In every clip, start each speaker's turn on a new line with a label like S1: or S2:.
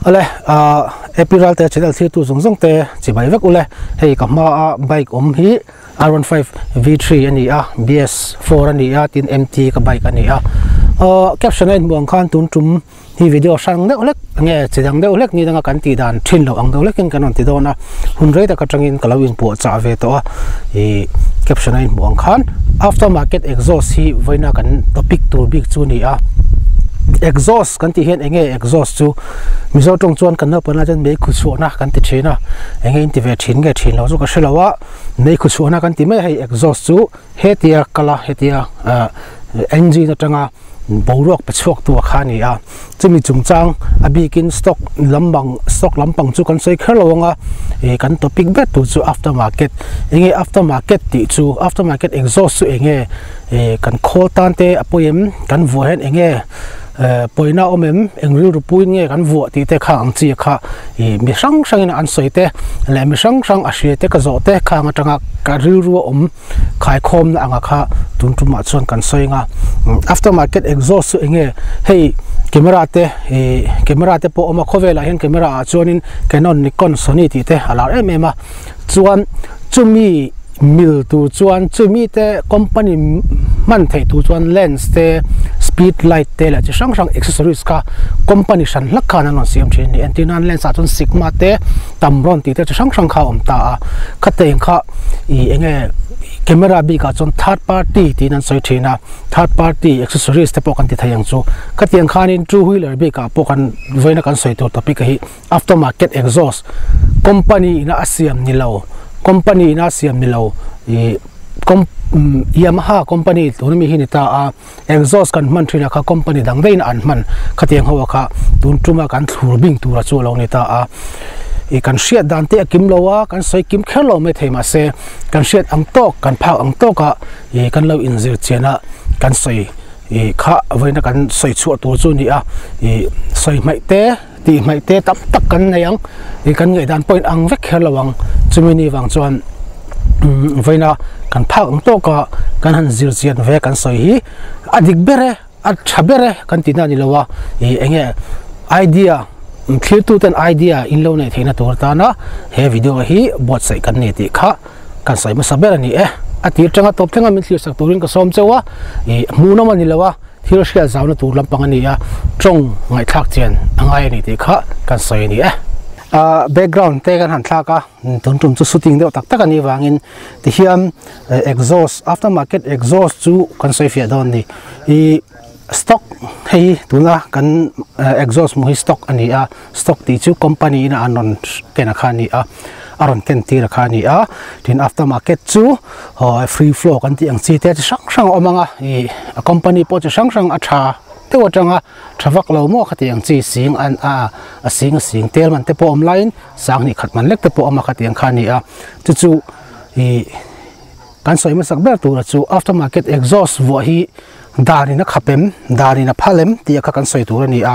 S1: Ale AP Ralte channel thlir tu zawng zawng te chibai vek ule hei ka hma a bike awm hi R15 V3 a ni a BS4 a ni a tin MT ka bike a ni a caption a inhmuh ang khan tun tum hi video hrang deuh hlek nge chi dang deuh hlek ni danga kan tih dan thin loh ang deuh hlekin kan rawn ti dawn a hun rei tak atangin ka lo inpuah chah ve tawh a ih caption a inhmuh ang khan after market exhaust hi vawiina kan topic tur bik chu a ni a exhaust kan tih hian eng nge exhaust chu mizo tawng chuan kan naupang chuan mei khu chhuahna kan ti thin a eng nge in ti ve thin nge thin lo chu ka hre lo a mei khu chhuahna kan ti mai a hei exhaust chu hetia kal a hetia ah engine atanga boruak pe chhuak tu a kha a ni a chumi chungchang a bikin stock lampang stock lampang chu kan sawi kher lo ang a ih kan topic ber tur chu after market eng nge after market tih chu after market exhaust chu eng nge ih kan khawl tan te a pawi em kan vuah hian eng nge eh pawina a awm em eng rilru puiin nge kan vuah tih te kha ang chi kha ih mi hrang hrangin an sawi te leh mi hrang hrang a hria te ka zawh te khang atanga ka rilru a awm. Khaikhawmna anga kha tun tumah chuan kan sawi ang a, after market exhaust chu enge hei camera te ih camera te pawh a awm a khawvelah hian camera ah chuanin Canon Nikon Sony tih te a lar em em a chuan chumi mil tur chuan chumi te company hman theih tur chuan lens te speed light te leh chi hrang hrang accessories kha company hran hlak khan an rawn siam thin a ni entir nan lens ah chuan Sigma te Tamron tih te chi hrang hrang kha a awm ta a khateng kha. Ih enge camera bik ah chuan third party tiin an sawi thin a third party accessories te pawh kan ti thei ang chu khatiang khanin two wheeler bik ah pawh kan vawiin a kan sawi tur topic hi after market exhaust company ina a siam ni lo company ina a siam ni lo ih com Yamaha company tuna mi hi ni ta a exhaust kan hman thin a kha company dang daih in an hman khatiang ho a kha tun tuma kan thlur bing tura chu a lo ni ta a ih kan hriat dan te a kim lo a kan sawi kim kher lo mai thei mahse kan hriat ang tawk kan phak ang tawk a ih kan lo inzir chian a kan sawi ih kha vawiina kan sawi chhuah tur chu a ni a ih sawi hmaih te tih hmaih te tam tak kan nei ang ih kan ngaihdan pawh in ang vek kher lo ang chumi ni vang chuan umm vawiina kan phak ang tawk a kan han zir chian ve kan sawi hi a dik ber e a tha ber e kan tihna a ni lo a ih eng nge idea thlir tu ten idea in lo neih theihna tur atana he video hi buatsaih kan ni tih kha kan sawi hmasa ber a ni e a tir tanga tawp thleng a min thlir sak turin ka sawm chauh a ih hmuhnawm a ni lo a. Thil hriat zauna tur lampang a ni a, tawng ngaihthlak chian a ngai a ni tih kha kan sawi a ni e. A background te kan han thlak a, tun tum chu shooting deuh tak tak a nih vangin tihian exhaust after market exhaust chu kan sawi fiah dawn a ni. Ih stock hei tuna kan exhaust hmuh hi stock a ni a, stock tih chu company ina an rawn ken a kha a ni a, a rawn ken tir a kha a ni a, tin after market chu. Aw free flow kan tih ang chi te chi hrang hrang a awm ang a ih a company pawh chi hrang hrang a tha deuh atanga tha vak lo maw khati ang chi sing an a a sing a sing tel man te pawh awm laiin sanghnih khat man lek te pawh a awm a khati ang kha a ni a chu chu ih kan sawi hmasak ber tura chu after market exhaust vuah hi Danin a khap em, danin a phal em tih a kha kan sawi tur a ni a.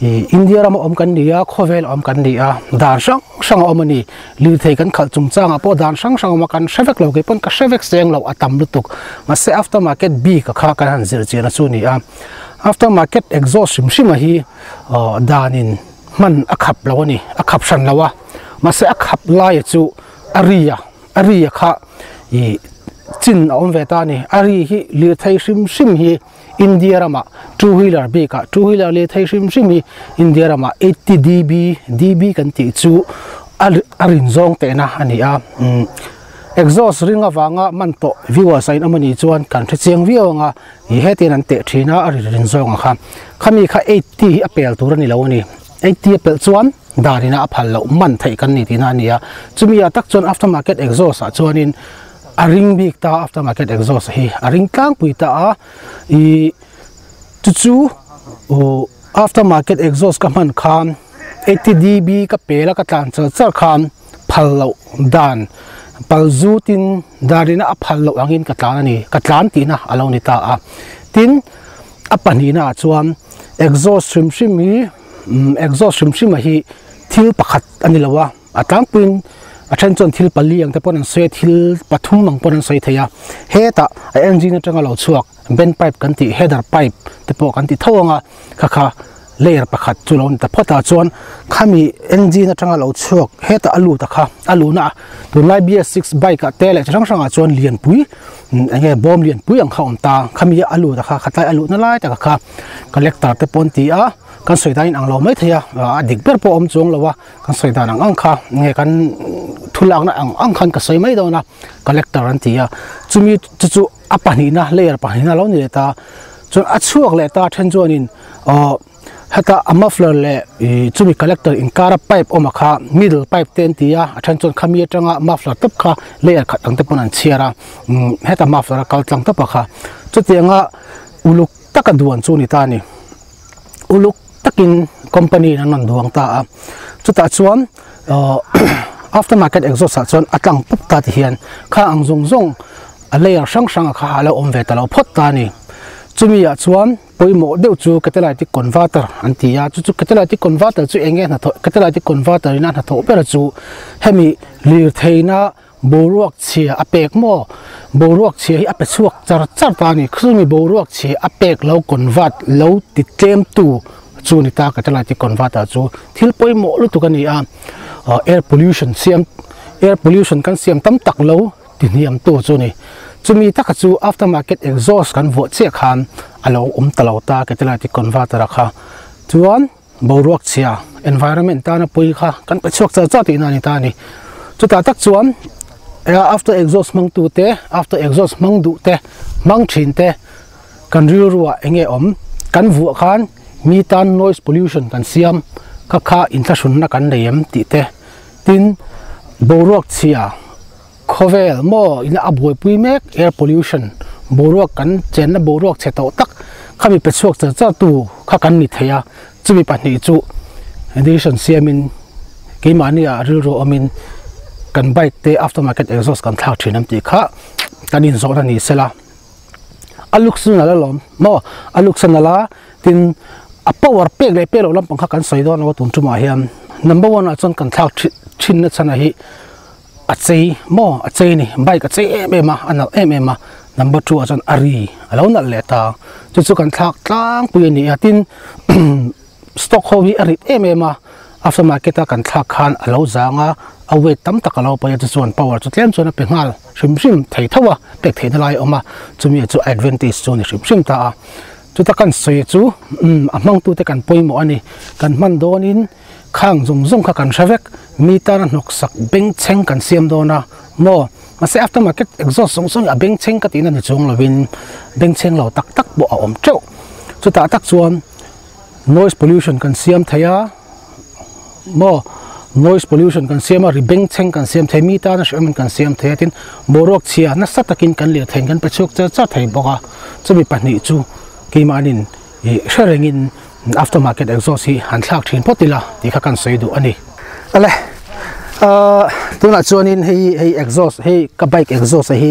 S1: Ih India rama awm kan ni a, khawvel awm kan ni a, dan hrang hrang a awm a ni. Lirthei kan khalh chungchangah pawh dan hrang hrang a awm a, kan hre vek lo, kei pawn ka hre vek seng lo a tam lutuk. Mahse after market bik a kha kan han zir chian a chu a ni a. After market exhaust hrim hrim a hi aw danin hman a khap lo a ni, a khap hran lo a. Mahse a khap laia chu a ri a. A ri a kha ih chin a awm ve ta a ni. A ri hi lirthei hrim hrim hi India ramah two wheeler bikah two wheeler lirthei hrim hrim hi India ramah eighty dB dB kan tih chu a a rin zawng tehna a ni a. Umm exhaust ring avanga man tawh viewers a inawm a nih chuan kan hre chiang viau ang a ih hetiang an teh thin a a ri rin zawng ang kha. Khami kha eighty hi a pel tur a ni lo a ni. Eighty a pelh chuan. Dar ina a phal loh man theih kan ni tihna a ni a, chumi ah tak chuan after market exhaust ah chuanin a ring bik ta after market exhaust hi a ring tlangpui ta a, ih chu chu uh after market exhaust ka hman khan eighty dB ka pel a ka tlan char char khan phal loh dan pal zutin dar ina a phal loh angin ka tlan a ni ka tlan tihna a lo ni ta a, tin a pahnihna ah chuan exhaust hrim hrim hi. Exhaust hrim hrim a hi thil pakhat a ni lo a, a tlangpuiin a then chuan thil pali ang te pawn an sawi a, thil pathum ang pawn an sawi thei a, hetah a engine atanga lo chhuak bend pipe kan tih header pipe te pawh kan ti tho ang a, kha kha Layer pakhat chu lo ni ta phawt a, chuan khami engine atanga lo chhuak heta a lut a kha a luhna a tunlai BS6 bike ah te leh chi hrang hrang ah chuan lianpui eng nge bawm lianpui ang kha a awm ta, khami a lut a kha khatlai a luhna lai tak a kha collector te pawh an ti a, kan sawi dan in ang lo mai thei a, a dik ber pawh a awm chuang lo a, kan sawi dan ang ang kha nge kan thu lakna ang ang khan ka sawi mai dawn a, collector an ti a, chumi chu chu a pahnihna layer pahnihna lo ni leh ta chuan a chhuak leh ta then chuanin aw heta a muffler leh ih chumi collector inkara pipe awm a kha middle pipe te an ti a a then chuan khami atanga muffler tawp kha layer khat ang te pawn an chhiar a umm heta muffler a kal tlang tawp a kha chutianga uluk taka duan chu a ni ta a ni uluk takin company in an rawn duang ta a chutah chuan aw after market exhaust ah chuan a tlang pup ta ti hian kha ang zawng zawng a layer hrang hrang a kha a lo awm ve ta lo phawt ta a ni. Chumi ah chuan pawimawh deuh chu catalytic converter an ti a, chu chu catalytic converter chu eng nge hnathawh catalytic converter in a hnathawh ber chu hemi lirtheina boruak chhia a pek maw boruak chhia hi a pe chhuak char char ta a ni. Chumi boruak chhia a pek lo convert lo ti tlem tu chu ni ta catalytic converter chu thil pawimawh lutuk a ni a, air pollution siam air pollution kan siam tam tak lo. Ti hniam tu chu ni. Chumi taka chu after market exhaust kan vuah chiah khan a lo awm ta lo ta catalytic converter a kha. Chuan boruak chhia environment tana pui kha kan pe chhuak char char tihna a ni ta a ni. Chutah tak chuan after exhaust hmang tu te after exhaust hmang duh te hmang thin te kan rilruah eng nge awm kan vuah khan mi tan noise pollution kan siam kha kha inthlahrunna kan nei em tih te tin boruak chhia Khawvel maw ina a buaipui mek air pollution boruak kan chenna boruak chhe tawh tak khami pe chhuak char char tu kha kan ni thei a, chumi pahnih chu decision siamin keimahni ah rilru awmin kan bike te after market exhaust kan thlak thin ang tih kha kan inzawhna ni sela a looks chu nalh alawm maw a looks a nalh a tin a power pek leh pek loh lampang kha kan sawi dawn lo a tun tumah hian number one ah chuan kan thlak thin na chhan ah hi. A chei maw a chei a ni bike a chei em em a a nalh em em a number two ah chuan a ri a lo nalh leh ta chu chu kan thlak tlangpui a ni a tin stock ho hi a rit em em a after market a kan thlak khan a lo zang a a weight tam tak a lo paih a chu chuan power chu tlem chuan a pe nghal hrim hrim thei tho a pek theihna lai a awm a chumi chu a advantage chu a ni hrim hrim ta a chuta kan sawi chu a hmangtute kan pawimawh a ni kan hman dawnin. Khang zawng zawng kha kan hre vek, mi tana hnawksak bengchheng kan siam dawn a maw? Mahse aftermarket exhaust zawng zawng hi a bengchheng ka tihna ni chuang lovin bengchheng lo tak tak pawh a awm teuh. Chutah tak chuan noise pollution kan siam thei a maw? Noise pollution kan siam a, ri bengchheng kan siam thei, mi tana hrehawmin kan siam thei a tin boruak chhia nasa takin kan lirtheiin kan pe chhuak char char thei bawk a, chumi pahnih chu keimahnin Ih hre rengin after market exhaust hi han thlak thin phawt ila tih kha kan sawi duh a ni. Ale ahh tunah chuanin hei hei exhaust hei ka bike exhaust a hi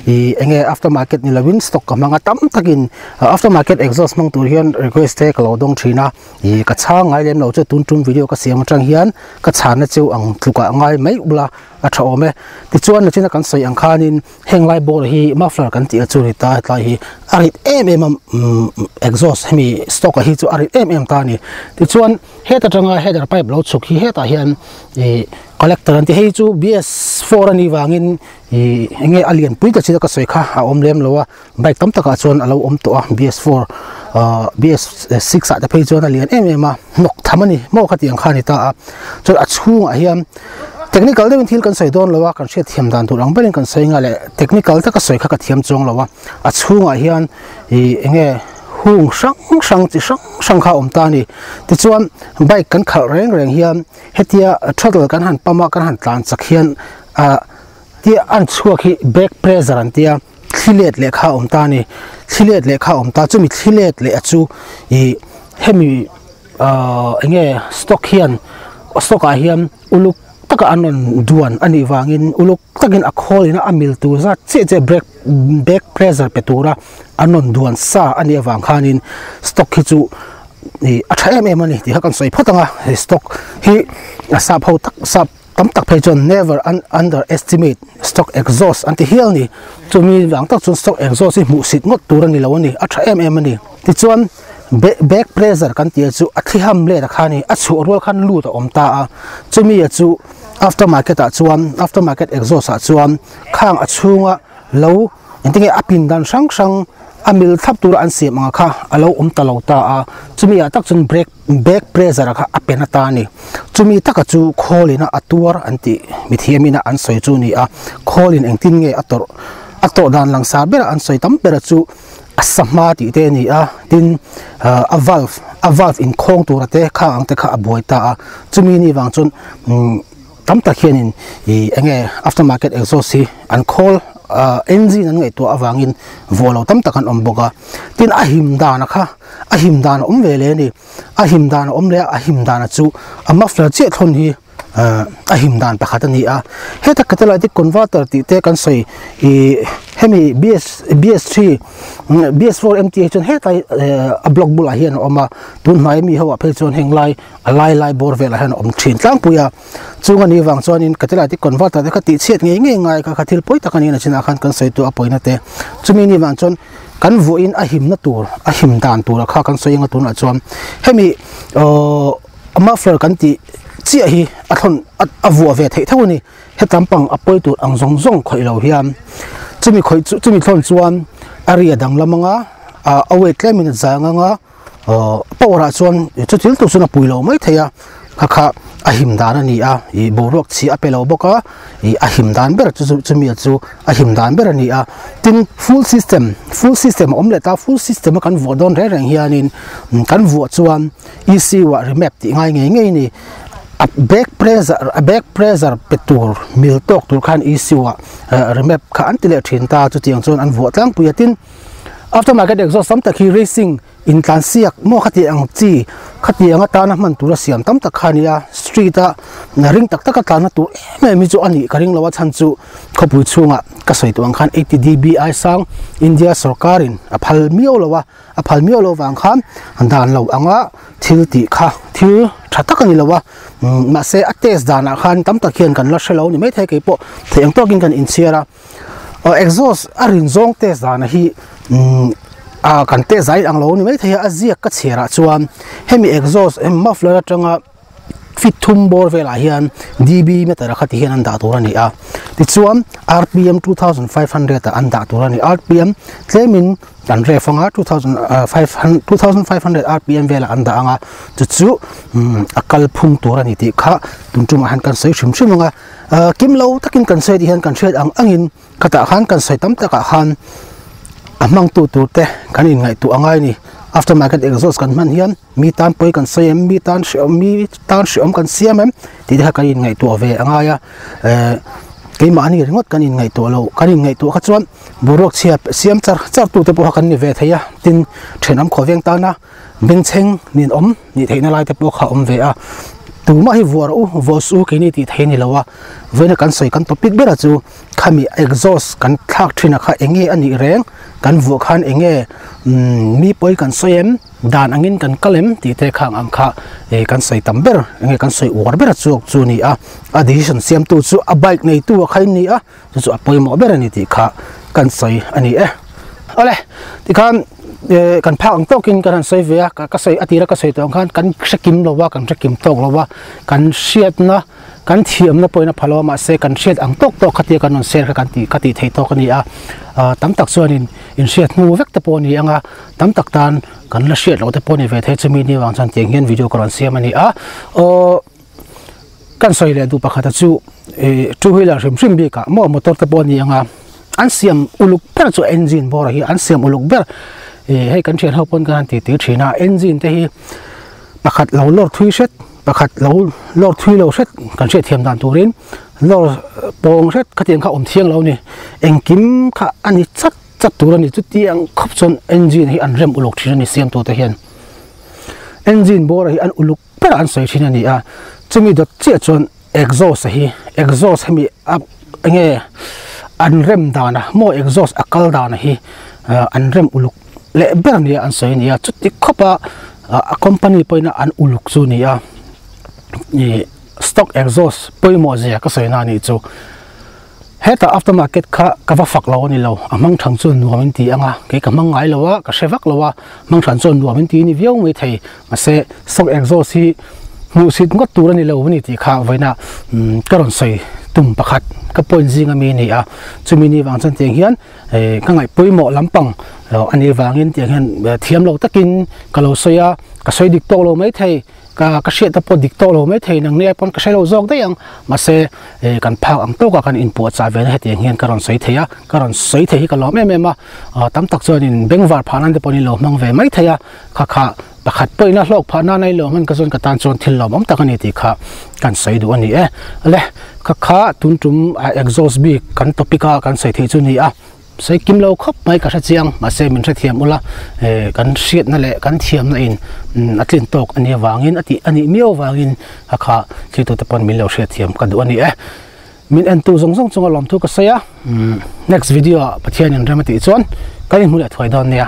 S1: ih enge after market ni lovin stock ka hmang a tam takin after market exhaust hmang tur hian request te ka lo dawng thin a ih ka chhang ngai lem lo chu tun tum video ka siam atang hian ka chhanna cheu ang tlukah ngai mai ula a tha awm e. Tichuan nachina kan sawi ang khanin Heng lai bawr hi muffler kan tih a chu ni ta hetlai hi a rit em em a exhaust hemi stock ah hi chu a rit em em ta a ni tichuan heta tanga header pipe lo chhuk hi hetah hian ih collector an ti hei chu B_S four a nih vangin ih eng nge a lianpui ta chin a ka sawi kha a awm lem lo a bike tam takah chuan a lo awm tawh a B_S four ah B_S six ah te phei chuan a lian em em a hnawk tham a ni maw khatiang kha a ni ta a chuan a chhungah hian. Technical deuhin thil kan sawi dawn lo a, kan hriat thiam dan tur ang berin kan sawi nga leh technical taka sawi kha ka thiam chuang lo a, a chhungah hian ih eng nge hung hrang hrang chi hrang hrang kha a awm ta a ni. Tichuan bike kan khalh reng reng hian hetia throttle kan han pump a kan han tlan chak hian ah tia an chhuak hi brake pressure an tia thli let leh kha a awm ta a ni, thli let leh kha a awm ta chumi thli let leh a chu ih hemi. Ahh eng nge stock hian stock ah hian uluk taka an rawn duan a nih vangin uluk takin a khawl ina a mil tur zat chiah chiah brake back pressure pe tura an rawn duan sa a nih avang khanin stock hi chu ih a tha em em a ni tih kha kan sawi phawt ang a he stock hi a sap ho tak sap tam tak phei chuan never underestimate stock exhaust an ti hial a ni chumi vang tak chuan stock exhaust hi hmuhsit ngawt tur a ni lo a ni a tha em em a ni tichuan. Back pressure kan tih chu a thli ham let a kha ni a chhuah rual khan lut a awm ta a chumi a chu after market ah chuan after market exhaust ah chuan khang a chhunga lo engtinge a pin dan hrang hrang a mil thlap tura an siam anga kha a lo awm ta lo ta a chumi ah tak chuan brake back pressure kha a pen ata ni chumi taka chu khawlina a tuar an tih mithiamina an sawi chu ni a khawlin engtin nge a tawrh a tawrh dan langsar bera an sawi tam bera chu a sahma tih te ani a tin a valve a valve in khawng tur te kha ang te kha a buai ta a chumi ni wang chuan tam tak hianin ih enge after market exhaust hi an khawl engine an ngaihtuah avangin vawh lo tam tak an awm bawk a tin a him dan a kha a him dan a awm ve leh ani a him dan a awm leh a a him dan a chu a muffler chiah thlawn hi. A him dan pakhat a ni a heta catalytic converter tih te kan sawi ih hemi bs bs3 bs4 mt hi chuan hetlai a block bulah hian a awm a tun hnuai ami ho ah phei chuan heng lai a lai lai bawr velah hian a awm thin tlangpui a chung a nih vang chuanin catalytic converter te kha tih chhiat ngei ngei ngai kha kha thil pawi tak a ni a chinah khan kan sawi tawh a pawina te chumi nih vang chuan kan vuahin a himna tur a him dan tur kha kan sawi anga tunah chuan hemi aww. A muffler kan tih chiah hi a thlawn a vuah ve theih tho a ni hetam pang a pawi tur ang zawng zawng khawih lo hian chumi khawih chu chumi thlawn chuan a ri a danglam anga a weight tlem in a zang anga aw power ah chuan chu thil tur chuan a pui lo mai thei a kha kha a him dan a ni a ih boruak chhia a pe lo bawk a ih a him dan ber chu chumi chu a him dan ber a ni a tin full system full system a awm leh ta full system a kan vuah dawn reng reng hianin kan vuah chuan. ECU ah remap tih ngai ngei ngei a ni a back pressure a back pressure pe tur mil tawk tur khan ECU ah remap kha an ti leh thin ta chutiang chuan an vuah tlangpui a tin after market exhaust tam tak hi racing intlan siak maw khati ang chi khati ang atana hman tura siam tam tak kha a ni a street a ring tak taka tlanna tur em em hi chu a nih ka ring lo a chhan chu khawpui chhungah ka sawi tawh ang khan eighty dB ai sang India sorkarin a phal miau lo a. A phal miau lo vang khan dan lo anga thil tih kha thil tha tak a ni lo a, mahse a test danah khan tam tak hian kan la hre lo ni maithei kei pawh theih ang tawkin kan inchhiar a, exhaust a rin zawng test dana hi a kan test zai ang lo ni maithei a, a ziak ka chhiar ah chuan hemi exhaust muffler atanga feet thum bawr velah hian dB meter a kha ti hian an dah tur a ni a tichuan rpm 2500 ah an dah tur a ni rpm tlemin an ref anga 2500 rpm velah an dah anga chu chu a kal phung tur a ni tih kha tun tumah hian kan sawi hrim hrim anga kim lo takin kan sawi tih hian kan hriat ang angin Khatah khan kan sawi tam takah khan a hmangtu tur te kan inngaihtuah a ngai a ni. After market exhaust kan hman hian mi tan pawi kan sawi em, mi tan hreawm mi tan hreawm kan siam em tih te kha kan inngaihtuah ve a ngai a. Ehh keimahni ringawt kan inngaihtuah lo, kan inngaihtuah kha chuan boruak chhia siam char char tu te pawh kha kan ni ve thei a, tin thenawm khawveng tana bengchheng ninawm nih theihna lai te pawh kha a awm ve a, tumah hi vuah rawh u, vuah suh u keini tih thei a ni lo a, vawiina kan sawi kan topic berah chu khami exhaust kan thlak thin a kha eng nge a nih reng, kan vuah khan eng nge mi pawi kan sawi em, dan angin kan kal em tih te khang ang kha ih kan sawi tam ber eng nge kan sawi uar ber chu chu a ni a, a decision siamtu chu a bike neitu a kha in ni a. Chu chu a pawimawh ber a ni tih kha kan sawi a ni e. Awle, tikhan kan phak ang tawkin kan han sawi ve a, ka sawi a tira ka sawi tawh ang khan kan hre kim lo a, kan hre kim tawk lo a, kan hriatna, kan thiamna pawhin a pha lo a, mahse kan hriat ang tawk tawk khatia kan rawn share kha kan tih ka tih theih tawk a ni a. Tam tak chuanin inhriat hnu vek te pawh a ni ang a, tam tak tan kan la hriat loh te pawh a ni ve thei chumi ni avang chuan tiang hian video ka rawn siam a ni a. Aw. Kan sawi leh duh pakhata chu ih two wheeler hrim hrim bikah maw motor te pawh a ni ang a, an siam uluk ber chu engine bawr hi an siam uluk ber ih hei kan thian ho pawn kan han tih tir thin a engine te hi pakhat lo lawr thui hret pakhat lo lawr thui lo hret kan hriat thiam dan turin lawr pawng hret khatiang kha awm thiang lo a ni engkim kha a ni chat chat tur a ni chutiang khawp chuan engine hi an rem uluk thin a ni siamtu te hian engine bawr hi an uluk ber an sawi thin a ni a, chumi dawt chiah chuan exhaust a hi exhaust hemi a enge an rem dan a maw exhaust a kal dan a hi an rem uluk leh ber a ni a an sawi a ni a chuti khawp a a company pawhin an uluk chu a ni a ih stock exhaust pawimawh zia ka sawi na a nih chu. Hetah after market kha ka va fak lo a ni lo, a hmang thang chuan nuam in ti ang a, kei ka hmang ngai lo a, ka hre vak lo a, hmang than chuan nuam in ti ni viau mai thei, mahse stock exhaust hi hmuhsit ngawt tur a ni lo a ni tih kha vawiinah ka rawn sawi tum pakhat ka point zing ami a ni a, chumi ni vang chuan tiang hian ka ngaih pawimawh lampang a nih vangin tiang hian thiam lo takin ka lo sawi a, ka sawi dik tawk lo mai thei. Ka ka hriat te pawh dik tawh lo mai thei nang nia pawn ka hre lo zawk daih ang mahse eh kan phak ang tawk a kan inpuah chah ve na hetiang hian ka rawn sawi thei a ka rawn sawi thei hi ka lawm em em a ah tam tak chuan in bengvar phah nan te pawhin ilo hmang ve mai thei a kha kha pakhat pawhin a hlawk phah nan a ilo hman ka chuan ka tan chuan thil lawmawm tak a ni tih kha kan sawi duh a ni e le kha kha tun tum exhaust bik kan topic a kan sawi theih chu a ni a. Sawi kim lo khawp mai ka hre chiang, mahse min hrethiam ula, kan hriatna leh kan thiamna in a tlin tawk a nih avangin a tih a nih miau avangin a kha thiltute pawn min lo hriatthiam ka duh a ni e. Min entu zawng zawng chunga lawmthu ka sawi a, next video ah Pathianin rem a tih chuan kan inhmu leh thuai dawn nia.